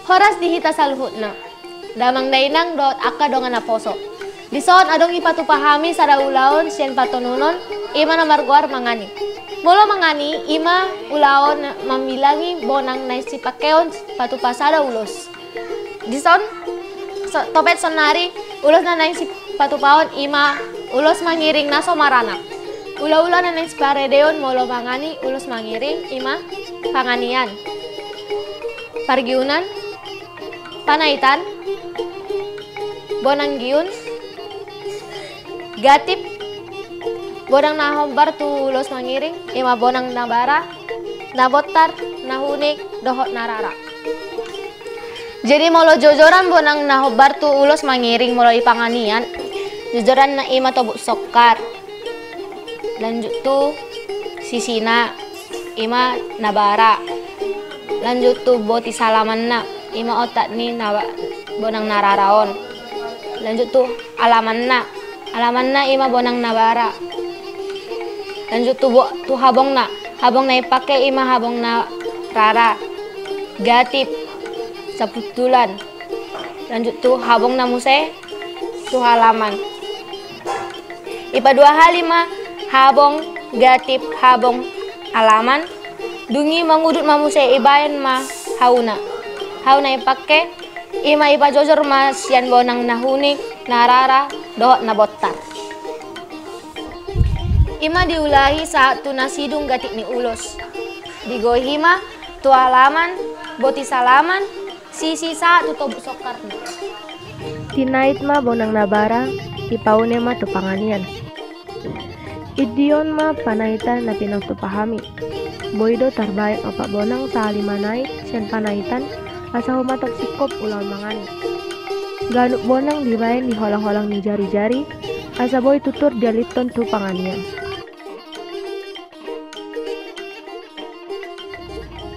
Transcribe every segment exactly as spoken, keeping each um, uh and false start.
Horas di hita saluhutna, damang dainang dohot angka dongan naposo. Dison adong dipatupa hami sada ulaon sian patonunon, i ma na margoar mangani. Molo mangani, i ma ulaon mambilangi bonang naeng sipangkeon patupa sada ulos. Dison, so-, topet sonari, ulos na naeng sipatupaon i ma ulos mangiring na so maranak. Ulaula na naeng siparedeon molo mangani ulos mangiring i ma panganian, pargiunan, panaitan, bonang giun, gatip, bonang na hombar tu ulos mangiring, i ma bonang na bara, na bontar, na hunik, dohot na rara. Jadi molo jojoran bonang na hombar tu ulos mangiring molo di panganian, jojoranna i ma tobuk songkar. Lanjut tu sisina, i ma na bara. Lanjut tu botis alamanna, i ma otak ni na ba-, bonang na rara on. Lanjut tu alamanna. Alamanna i ma bonang na bara. Lanjut tu bo-, tu habongna. Habong na dipangke i ma habong na rara. Gatip. Sabuntulan. Lanjut tu habongna muse, tu halaman. Dipadua hali ma habong, gatip, habong, alaman. Dung i mangudut ma muse, dibaen ma hauna. Hau na dipangke i ma dipajojor ma sian bonang na hunik, na rara, dohot na bontar. I ma diulahi sahat tu na sidung gatip ni ulos. Digohi ma tu alaman, botis alaman, sisi sahat tu tobuk songkarna. Tinait ma bonang na bara, dipaune ma tu panganian. Indion ma panaitan na pinatupa hami. Boi do tarbaen opat bonang sahali manait sian panaitan, asa humatop singkop ulaon mangani. Ganup bonang dibaen di holang-holang ni jari-jari, asa boi tutur dialithon tu panganian.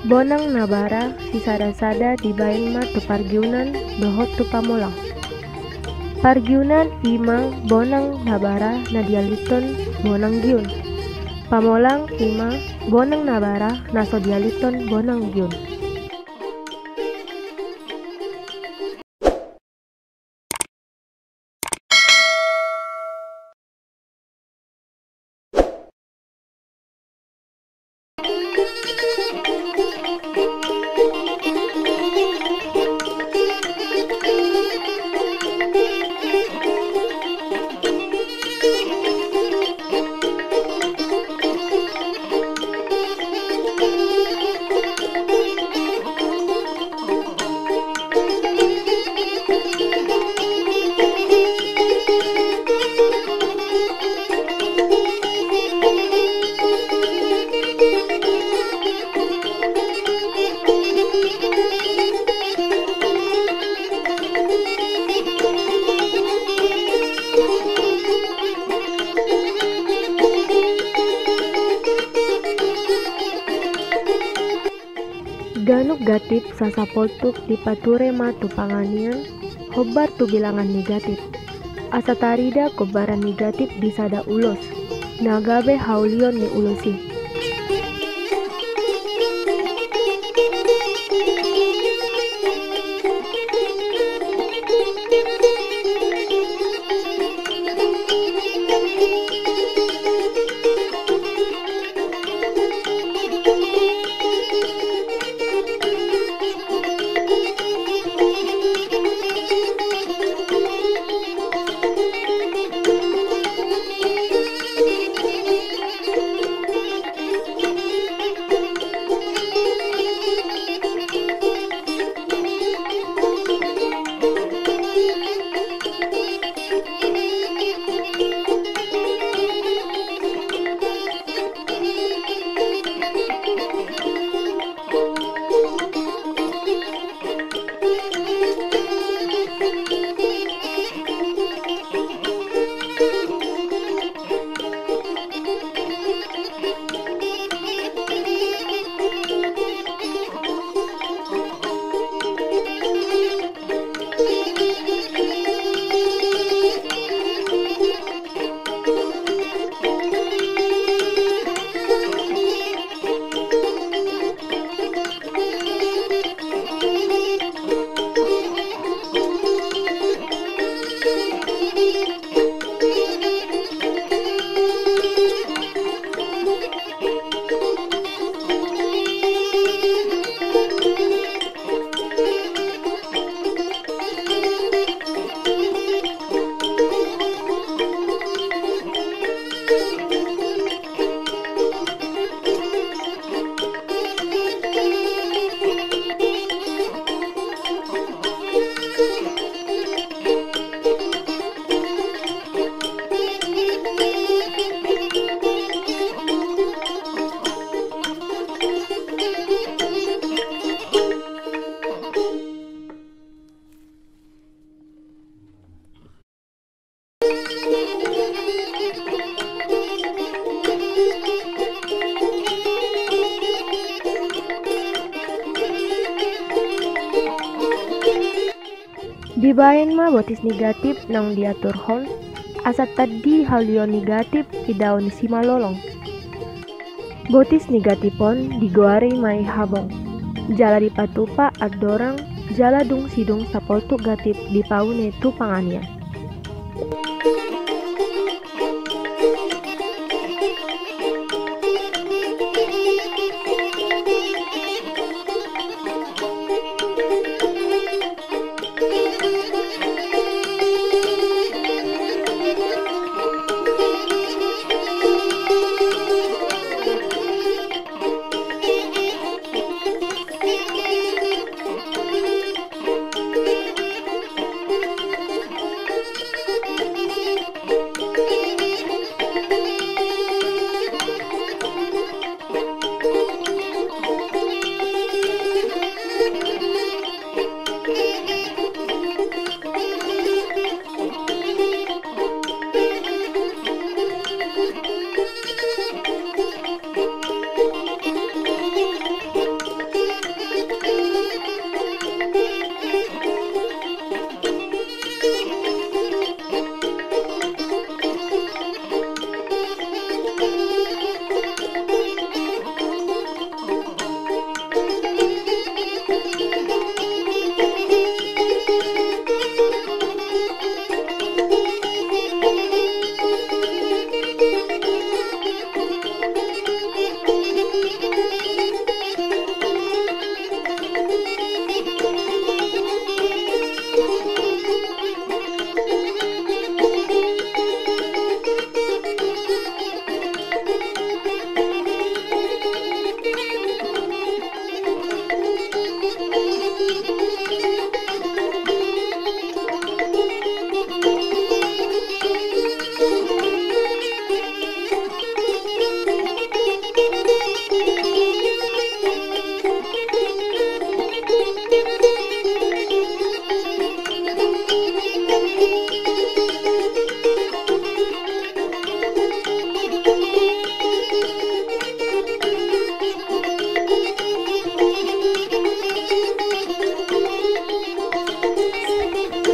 Bonang na bara sisada-sada dibaen ma tu pargiunan dohot tu pamolang. Pargiunan i ma bonang na bara na dialithon bonang giun. Pamolang i ma bonang na bara na so dialithon bonang giun. Ganup gatip sasapoltuk dipature ma tu panganian, hombar tu bilangan ni gatip. Asa tarida hombaran ni gatip di sada ulos, na gabe haulion ni ulos i. Dibaen ma botis ni gatip naung diaturhon, asa tandi haulion ni gatip di dao ni simalolong. Botis ni gatip on digoari ma i habong, jala dipatupa andorang jala dung sidung sapoltuk gatip dipaune tu panganian.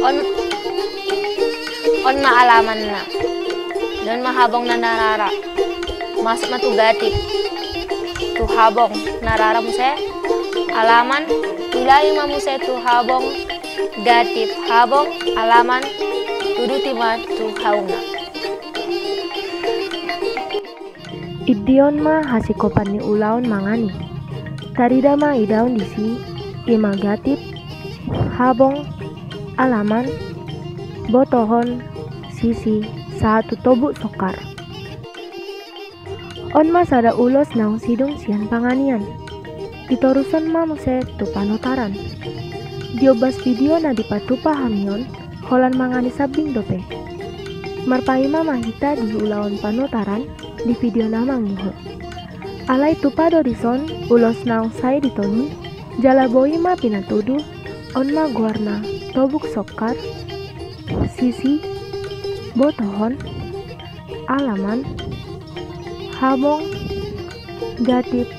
On, on ma alamanna. Don ma habong na narara. Masuk ma tu gatip. Tu habong na rara muse alaman. Ulangi ma muse tu habong gatip habong alaman. Tuduti ma tu hauna. Indion ma hasikopan ni ulaon mangan i. Tarida ma idaon disi, i ma gatip, habong, alaman, botohon, sisi, sahat tu tobuk songkar. On ma sada ulos naung sidung sian panganian. Ditorushon ma muse tu panotaran. Di ombas video na dipatupa hami on, holan mangan i sambing dope. Marpaima ma hita di ulaon panotaran di video na mangihut. Alai tupa do dison ulos naung sai ditolun, jala boi ma pinatudu, on ma goarna tobuk songkar, sisi, botohon, alaman, habong, gatip,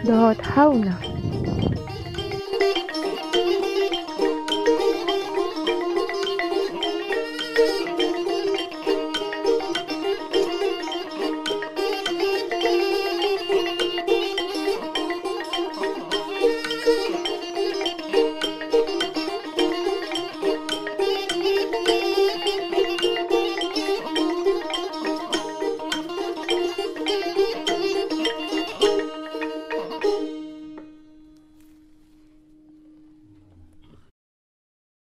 dohot hauna.